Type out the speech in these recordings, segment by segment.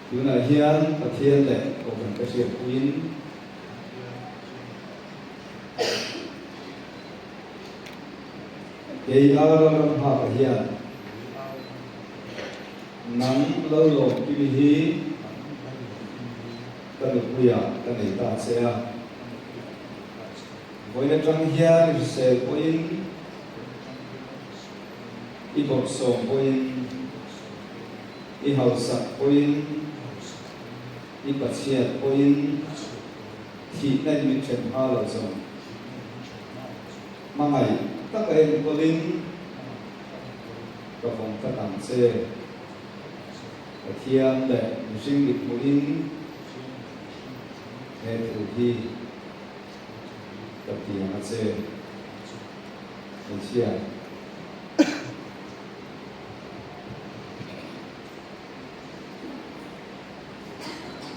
Tunah hian Pathian leh Kohhran ka hriatpuiin kei a ram nghakah hian nang lo lawm kimi hi ka nupuiah ka nei ta che a. Vawiin atang hian i hrisel pawhin i bawrhsawm pawhin I hausak pawhin, i pachhiat pawhin thihna in min then hma lo zawng. Hmangaih taka enkawlin ka vawng tlat ang che. Pathian leh mihring mit hmuhin he thu hi ka tiang a che. Hmeichhia.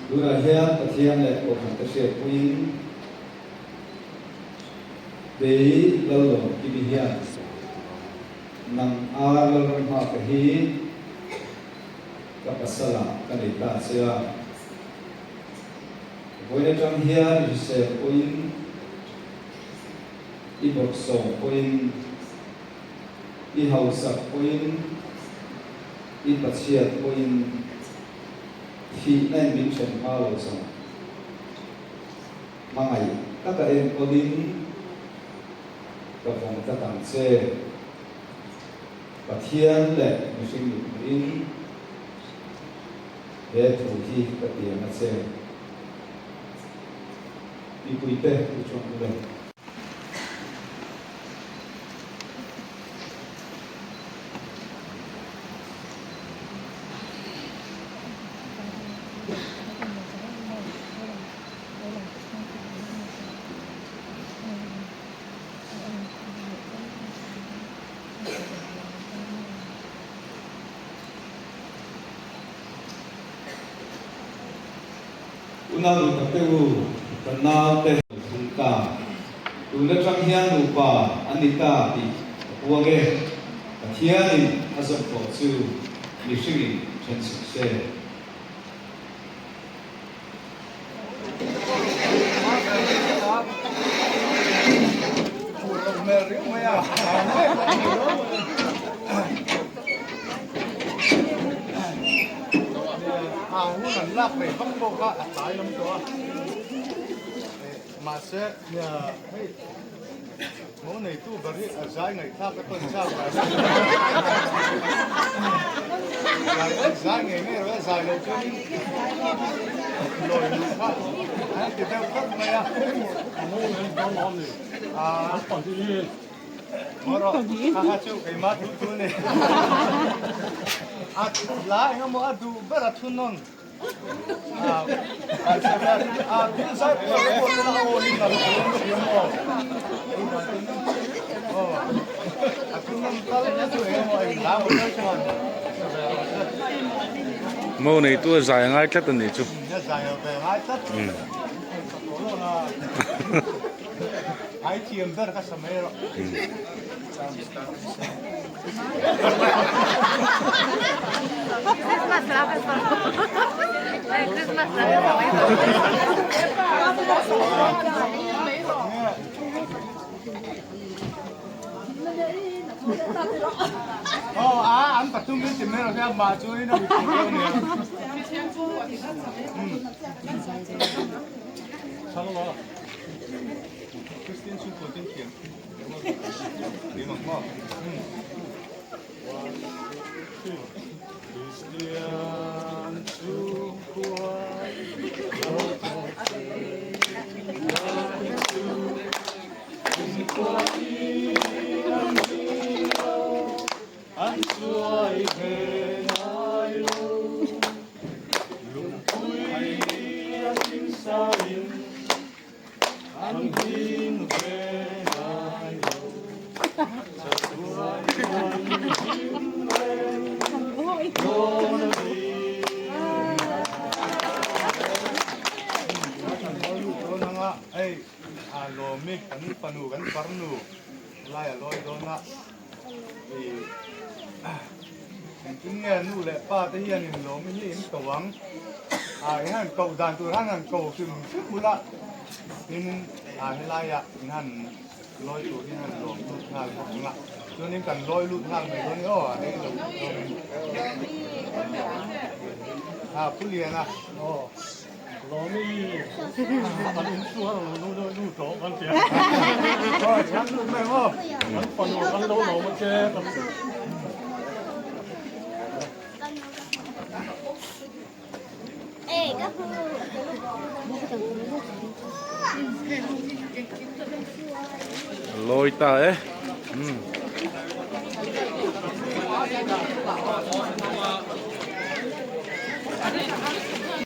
Tunah hian Pathian leh Kohhran te hriatpuiin kei Lallawm Kimi hian nang ar Lalram nghaka hi ka pasala ka nei ta che a. Vawiin atang hian i hrisel pawhin i bawrhsawm pawhin I hausak pawhin, i pachhiat pawhin thihna in min hren hma lo zawng. Hmangaih taka enkawlin ka vawng tlat ang che. Pathian leh mihring mithmuhin he thu hi ka tiang a che. Mipuite i tawng le. Unau duh tak te u, kan naute. Thung ta. Tun atang hian nupa an ni ta tih ka puang e. Pathianin a zawm tawh chu mihringin then suk se. Mahse, hei mo neitu ber hi a zai ngaihthlak a tawn chak ber a zai ngei ngei rawh a zai lo chuanin lawi luh kha an ti deuh tlat mai a. Maw rawh, ha ha chu keimah thu thu a ni. A la engemaw a duh ber a thunawn. Mo neitu a zai ngai tlat a nih chu. Engtin nge nu leh pa te hian in lawm hi in ko ang? Ah in han koh dan tur han han ko hrim hrim bula tin ah helaiah in han lawi tur hi han lawm lut nghal bawk ang a. Chuanin kan lawi lut nghal mai dawn i aw a rei lo zawngin. Ah Pu Liana. Aw Lawmi kan insual lo lu lu tawh kan tia. Aw thiam lut mai ang aw. Kan fanu kan lo lawm a che kan. Lawi ta e.